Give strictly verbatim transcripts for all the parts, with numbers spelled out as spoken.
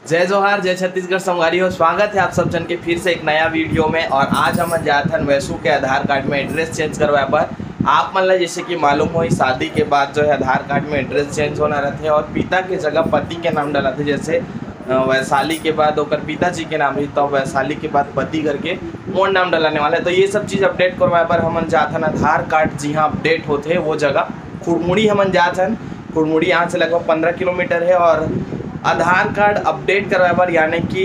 जय जोहार, जय छत्तीसगढ़ संगवारी हो। स्वागत है आप सब जन के फिर से एक नया वीडियो में। और आज हमन जात हन वैसू के आधार कार्ड में एड्रेस चेंज करवाए बर। आप मन ला जैसे कि मालूम होही, शादी के बाद जो है आधार कार्ड में एड्रेस चेंज होना रहथे और पिता के जगह पति के नाम डलाथे। जैसे अ, वैशाली के बाद ओकर पिताजी के नाम रही, तो वैशाली के बाद पति करके मोर नाम डलाने वाला है। तो ये सब चीज़ अपडेट करवाए बर हमन जात हन आधार कार्ड जिहाँ अपडेट होथे वो जगह खुड़मुड़ी हमन जात हन। खुड़मुड़ी यहाँ से लगभग पन्द्रह किलोमीटर है और आधार कार्ड अपडेट करवाए बर, यानी कि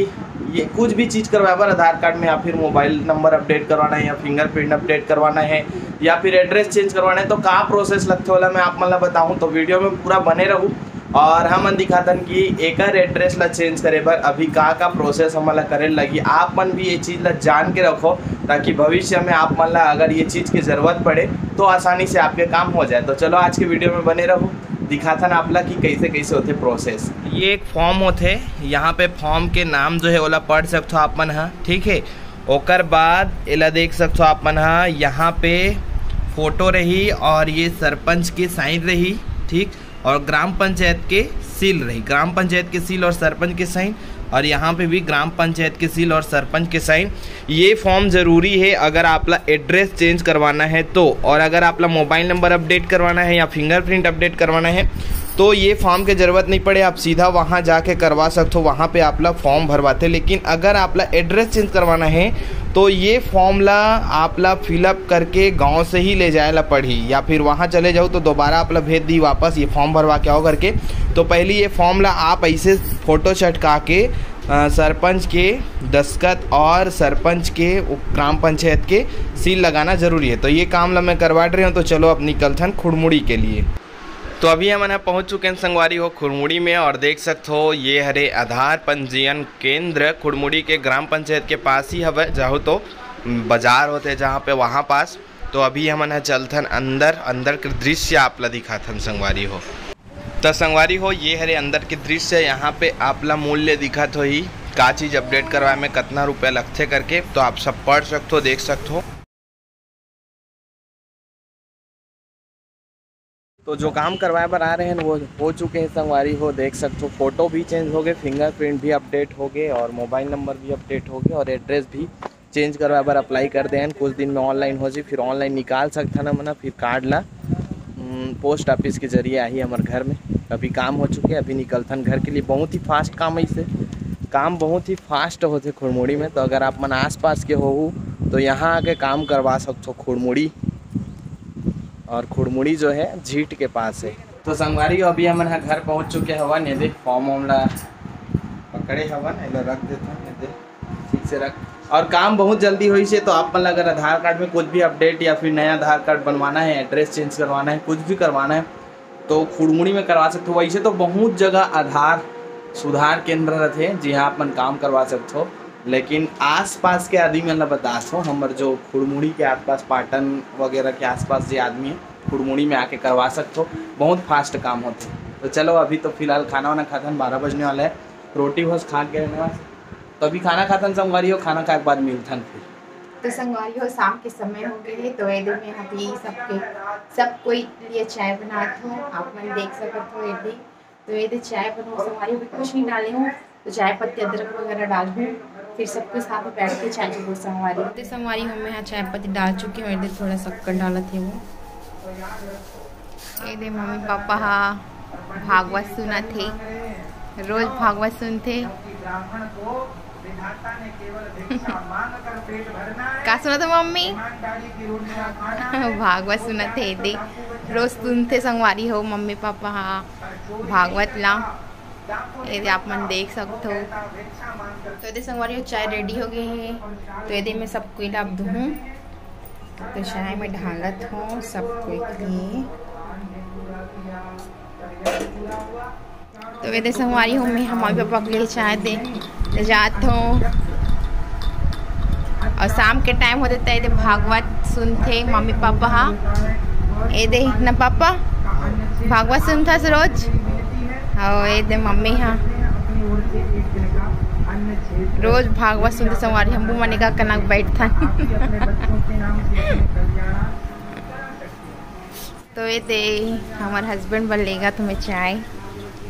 ये कुछ भी चीज़ करवाए बर आधार कार्ड में, या फिर मोबाइल नंबर अपडेट करवाना है, या फिंगरप्रिंट अपडेट करवाना है, या फिर एड्रेस चेंज करवाना है, तो का प्रोसेस लगथे, ओला मैं आप मन ला बताहूँ। तो वीडियो में पूरा बने रहू और हमन दिखाथन कि एकर एड्रेस ला चेंज करे बर अभी का का प्रोसेस हमन ला करे लगही। आप मन भी ये चीज़ ला जान के रखो, ताकि भविष्य में आप मन ला अगर ये चीज़ की ज़रूरत पड़े तो आसानी से आपके काम हो जाए। तो चलो, आज के वीडियो में बने रहू, दिखाथन आप ला कि कैसे कैसे होथे प्रोसेस। ये एक फॉर्म होथे, यहाँ पे फॉर्म के नाम जो है ओला पढ़ सकथो आप मन ह, ठीक है। ओकर बाद एला देख सकथो आप मन ह, यहाँ पे फोटो रही और ये सरपंच के साइन रही, ठीक, और ग्राम पंचायत के सील रही, ग्राम पंचायत के सील और सरपंच के साइन, और यहाँ पे भी ग्राम पंचायत के सील और सरपंच के साइन। ये फॉर्म ज़रूरी है अगर आप ला एड्रेस चेंज करवाना है तो, और अगर आप ला मोबाइल नंबर अपडेट करवाना है या फिंगरप्रिंट अपडेट करवाना है तो ये फॉर्म के ज़रूरत नहीं पड़े, आप सीधा वहाँ जाके करवा सकथो, वहाँ पे आप ला फॉर्म भरवाथे। लेकिन अगर आप ला एड्रेस चेंज करवाना है तो ये फॉर्म ला आप ला फिलअप करके गांव से ही ले जाए ला पड़ही, या फिर वहाँ चले जाओ तो दोबारा आप ला भेज दी वापस ये फॉर्म भरवा के आओ करके। तो पहली ये फॉर्म ला आप ऐसे फोटो चटका के अ, सरपंच के दस्खत और सरपंच के उ-, ग्राम पंचायत के सील लगाना जरूरी है। तो ये काम ला मैं करवा रहे हूँ। तो चलो, अब निकलथन खुड़मुड़ी के लिए। तो अभी हमन ह पहुंच चुके हैं संगवारी हो खुड़मुड़ी में, और देख सकत हो ये हरे आधार पंजीयन केंद्र खुड़मुड़ी के ग्राम पंचायत के पास ही हवय। जाहू तो बाजार होते जहाँ पे, वहाँ पास। तो अभी हमन ह चलथन अंदर, अंदर के दृश्य आप ला दिखाथन संगवारी हो। त संगवारी हो, ये हरे अंदर के दृश्य। यहाँ पे आप ला मूल्य दिखत होही, का चीज अपडेट करवाए में कतना रुपया लगथे करके, तो आप सब पढ़ सकथो, देख सकथो। तो जो काम करवाए बर आ रहे हैं वो हो चुके हैं संगवारी हो, देख सकथो। फोटो भी चेंज हो गए, फिंगरप्रिंट भी अपडेट हो गए और मोबाइल नंबर भी अपडेट हो गए और एड्रेस भी चेंज करवाए बर अप्लाई कर दे हन। कुछ दिन में ऑनलाइन हो जी, फिर ऑनलाइन निकाल सकथन हमन ह, फिर कार्ड ला, हम्म, पोस्ट ऑफिस के जरिए आही हमर घर में। अभी काम हो चुके, अभी निकलथन घर के लिए। बहुत ही फास्ट काम है इसे, काम बहुत ही फास्ट होथे खुड़मुड़ी में। तो अगर आप मन आसपास के होहू तो यहाँ आके काम करवा सकथो खुड़मुड़ी, और खुड़मुड़ी जो है झीट के पास है। तो संगवारी हो, अभी हमन ह घर पहुँच चुके हवन। ये देख, फॉर्म वॉर्म ला पकड़े हवन, एला रख देथन, ये देख, ठीक से रख। और काम बहुत जल्दी होइस हे, तो आप मन ला अगर आधार कार्ड में कुछ भी अपडेट या फिर नया आधार कार्ड बनवाना है, एड्रेस चेंज करवाना है, कुछ भी करवाना है, तो खुड़मुड़ी में करवा सकथो। वैसे तो बहुत जगह आधार सुधार केंद्र रथे, जिहाँ आप मन काम करवा सकथो, लेकिन आसपास के आदमी मन ला बताथो, हमर जो खुड़मुड़ी के आसपास, पाटन वगैरह के आसपास जे आदमी है, खुड़मुड़ी में आके करवा सकथो, बहुत फास्ट काम होथे। तो चलो, अभी तो फिलहाल खाना वाना खाथन, बारह बजने वाला है, रोटी भस खा के रहने वाला। तो अभी खाना खाथन संगवारी हो, खाना खाए के बाद मिलथन फिर। तो संगवारी हो, शाम के समय हो गए है, तो एदे में अभी सबके, सब कोई लिए चाय बनात हो, आप मन देख सकत हो एदे। तो एदे चाय बनाओ संगवारी, अभी कुछ नहीं डाले हूँ, तो चाय पत्ती अदरक वगैरह डाल दूँ, फिर सबके साथ में बैठ के चाय पीबो संगवारी। तो संगवारी हो, मैं यहाँ चाय पत्ती डाल चुकी हूँ, एदे थोड़ा शक्कर डालत है वो। एदे मम्मी पापा हा भागवत सुनत हे, रोज भागवत सुनथे। का सुनत हो मम्मी? भागवत सुनत हे एदे, रोज सुनथे संगवारी हो मम्मी पापा हा भागवत ला। एदे आप मन देख सकथो। तो एदे संगवारी हो, चाय रेडी हो गए हे, तो एदे मैं सब कोई ला अब दूहूँ। तो चाय में ढालत हो सब कोई के लिए। तो एदे संगवारी हो, मैं हमारे पापा के लिए चाय दे, दे जात हो। और शाम के टाइम होथे त एदे भागवत सुनथे मम्मी पापा हा। एदे ना पापा भागवत सुनथस रोज। और एदे मम्मी हा रोज भागवत सुनथे संगवारी, हमू मन एका कनक बैठथन। तो एदे हमर हस्बैंड बर लेगत हों मैं चाय।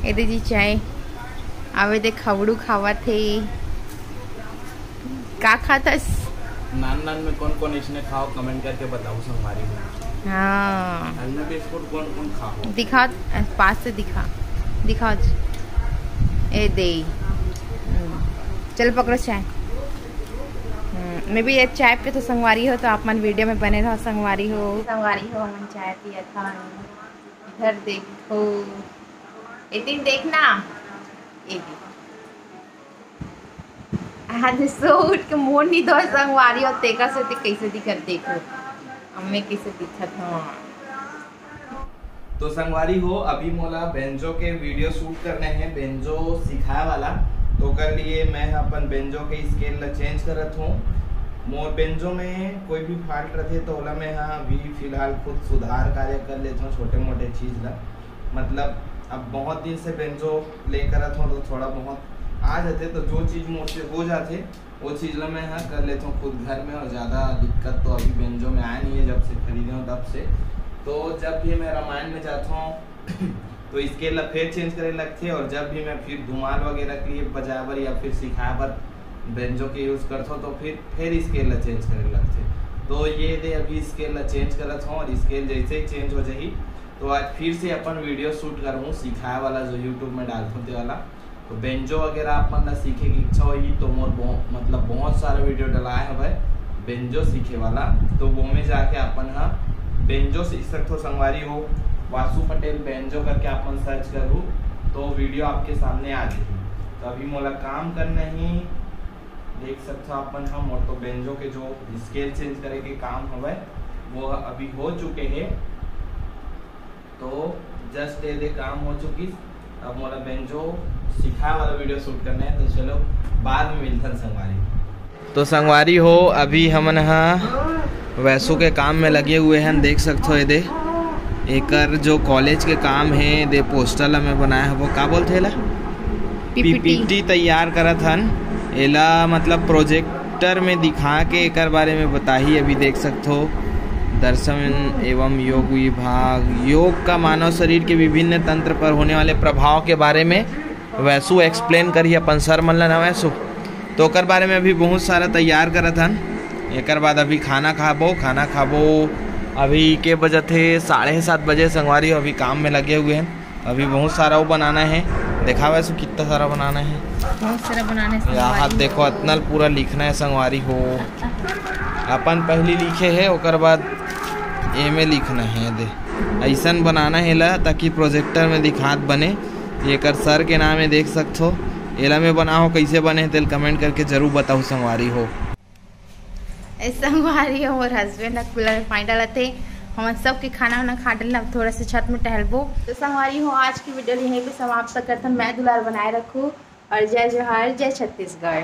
एदे जी चाय। अबे देख, खबड़ू खावत हे। का खाथस? नान नान में कौन कौन इसने खाओ, कमेंट करके बताओ संगवारी हो। हाँ, अन्ना बिस्कुट कौन कौन खाओ? दिखा, पास से दिखा, दिखाओ जी। ए दे। हम्म, चल पकड़ो चाय। हम्म, मैं भी ये चाय पे तो संगवारी हो, तो आप मन वीडियो में बने रहो संगवारी हो। संगवारी हो, हमन चाय पियत हन। इधर देखो, ए दिन देखना, ए दिन। आज सो उठ के मोर नी धोए संगवारी हो, तेकर सेती कइसे दिखत देखो, अम्मे कइसे दिखत हो। तो संगवारी हो, अभी मोला बेंजो के वीडियो शूट करने हैं, बेंजो सिखाए वाला। तो ओकर लिए मैं अपन बेंजो के स्केल ला चेंज करत हूँ। मोर बेंजो में कोई भी फॉल्ट रथे तो ओला मैं हा अभी फिलहाल खुद सुधार कार्य कर लेत हूँ, छोटे मोटे चीज ला। मतलब अब बहुत दिन से बेंजो प्ले करत हूँ तो थोड़ा बहुत आ जाथे, तो जो चीज मोर से हो जाथे वो चीज ला मैं हा कर लेत हूँ खुद घर में, और ज्यादा दिक्कत तो अभी बेंजो में आया नहीं है जब से खरीदे हूँ तब से। तो जब भी मैं रामायण में जाता हूँ तो स्केल ला फिर चेंज करे लगथे, और जब भी मैं फिर धुमाल वगैरह के लिए बजाए बर या फिर सिखाए बर बेंजो के यूज करथो तो फिर फिर स्केल ला चेंज करे लगथे। तो ये दे अभी स्केल ला चेंज करत हूँ, और स्केल जैसे ही चेंज हो जाही तो आज फिर से अपन वीडियो शूट करहूँ सिखाए वाला, जो यूट्यूब में डालथो ते वाला। तो बेंजो वगैरह आप मन ला सीखे की इच्छा होही तो मोर बहु-, मतलब बहुत सारा वीडियो डलाए हवय बेंजो सीखे वाला, तो वो में जाके अपन हा बेंजो सीख सकथो संगवारी हो। वासु पटेल बेंजो करके आप मन सर्च करू तो वीडियो आपके सामने आ जाही। तो अभी मोला काम करना ही, देख सकथो आप मन हा मोर तो बेंजो के जो स्केल चेंज करे के काम हवय वो अभी हो चुके हे। तो जस्ट ये दे काम हो चुकिस, अब मोला बेंजो सिखाए वाला वीडियो शूट करना है, तो चलो बाद में मिलथन संगवारी। तो संगवारी हो, अभी हमन हा वैसू के काम में लगे हुए हैं, देख सकथो ये दे, एकर जो कॉलेज के काम है, दे पोस्टर ला मैं बनाया है, वो का बोलथे एला? पीपीटी। पीपीटी तैयार करत हन। एला मतलब प्रोजेक्टर में दिखा के एकर बारे में बताही। अभी देख सकथो दर्शन एवं योग विभाग, योग का मानव शरीर के विभिन्न तंत्र पर होने वाले प्रभाव के बारे में वैसू एक्सप्लेन करही अपन सर मन ला ना वैसू। तो ओकर बारे में अभी बहुत सारा तैयार करत हन। एकर बाद अभी खाना खाबो, खाना खाबो। अभी के बजत हे? साढ़े सात बजे संगवारी हो, अभी काम में लगे हुए हैं। अभी बहुत सारा वो बनाना है, देखा वैसे कितना सारा बनाना है। बहुत सारा बनाने से यहाँ संगवारी देखो, हो। इतना पूरा लिखना है संगवारी हो। अपन पहली लिखे है, ओकर बाद ए में लिखना है दे। ऐसन बनाना है ला, ताकि प्रोजेक्टर में दिखात बने। एकर सर के नाम है, देख सकथो। एला में बनाओ, कैसे बने तेल कमेंट करके जरूर बताओ संगवारी हो। ए संगवारी हो, मोर हस्बैंड ह कूलर में पानी डालत हे। हमन सबके खाना वाना खा डरना, अब थोड़ा सा छत में टहलबो। तो संगवारी हो, आज की वीडियो यहीं पे समाप्त करथन। मैं दुलार बनाए रखू और जय जोहार, जय छत्तीसगढ़।